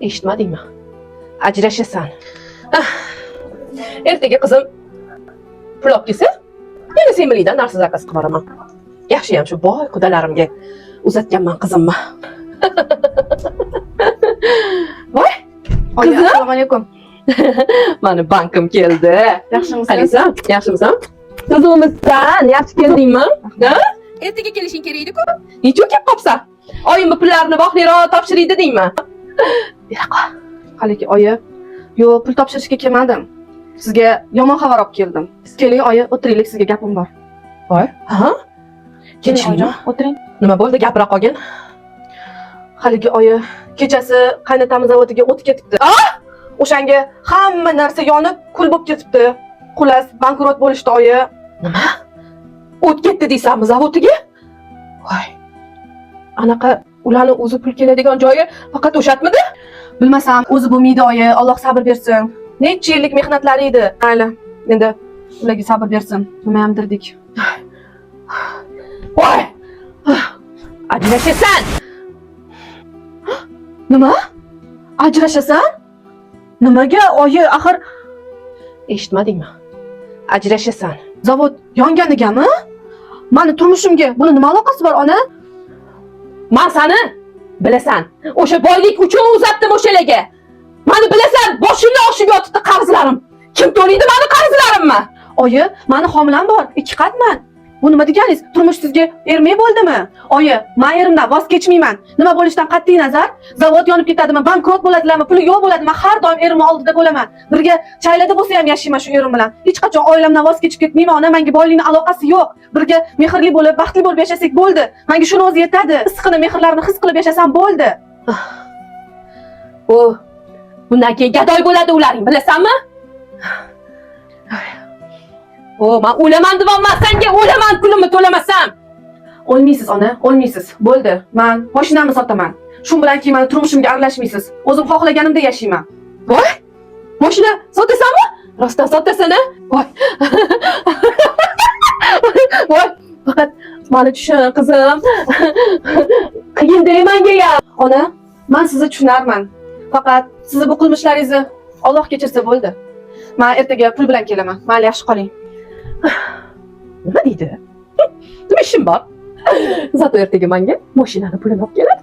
Eshitmadingmi? Ajrashasan. Ah, ertaga qizim pul olib kelsa, yana Semilidan narsa заказ qilib boraman. Yaxshiyam shu boy qudalarimga uzatganman qizimni. Voy, Oyi, Qizim? assalomu alaykum. Mani bankim keldi. Yaxshimisiz? Qalaysan? Yaxshimisan? Tuzukmisan? Yaxshi keldingmi? Ha? Ertaga kelishing kerak edi-ku. Nechun kelib qolibsan? Oyimni pullarini vaqtliroq topshiraydi dedingmi? Bera qol. Haligi oyi, yo'q, pul topshirishga kelmadim. Sizga yomon xabar olib keldim. Keling oyi, o'tiraylik, sizga gapim bor. Voy. Ha? Keling Kelishingmi? oyijon, o'tiring. Nima bo'ldi? Gapira qolgin. Haligi oyi, kechasi qaynotamiz zavodiga o't ketibdi. O'shanga hamma narsa yonib, kul bo'lib ketibdi. Xullas, bankrot bo'lishdi oyi. Nima? O't ketdi deysanmi zavodiga? Voy. Anaqa ularni o'zi pul keladigan joyi faqat o'shatmidi? Bilmasam, o'zi bo'lmaydi oyi, Alloh sabr bersin. Necha yillik mehnatlari edi. Mayli, endi ularga sabr bersin. Nima ham derdik. Voy! Ajrashasan! Nima? Ajrashasan? Nimaga oyi, axir Eshitmadingmi? Ajrashasan. Zavod yonganigami? Mani turmushimga buni nima aloqasi bor, ona? Man sani bilasan. O'sha boylik uchun uzatdim o'shalarga. Mani bilasan, boshimdan oshib yotibdi qarzlarim. Kim to'laydi mani qarzlarimni? Oyi, mani homilam bor, ikki qatman. Bu nima deganingiz? Turmush sizga ermak bo'ldimi? Oyi, men erimdan voz kechmayman. Nima bo'lishidan qat'iy nazar, zavod yonib ketadimi, bankrot bo'ladilarmi, puli yo'q bo'ladimi, men har doim erimni oldida bo'laman. Birga chaylada bo'lsa ham yashayman shu erim bilan. Hech qachon oilamdan voz kechib ketmayman, ona, menga boylikning aloqasi yo'q. Birga mehrli bo'lib, baxtli bo'lib yashasak bo'ldi. Menga shuni o'zi yetadi. Issiqini, mehrlarini his qilib yashasam bo'ldi. O, bundan keyin gadoy bo'ladi ularing, bilasanmi? O, man o'laman deyapman senga, o'laman pulimni to'lamasam. O'lmaysiz ona, o'lmaysiz. Bo'ldi. Men mashinamni sotaman. Shu bilan keyin mani turmushimga aralashmaysiz. O'zim xohlaganimda yashayman. Voy! Mashina sotasanmi? Rostdan sotasan, a? Voy. Voy, faqat mani tushun, qizim. Qiyin manga ham. Ona, men sizni tushunarman. Faqat sizni bu qilmishlaringizni Alloh kechirsa bo'ldi. Men ertaga pul bilan kelaman. Mayli, yaxshi qoling. Nima deydi? Nima ishim bor? Зато ertaga menga mashinani pulini olib keladi.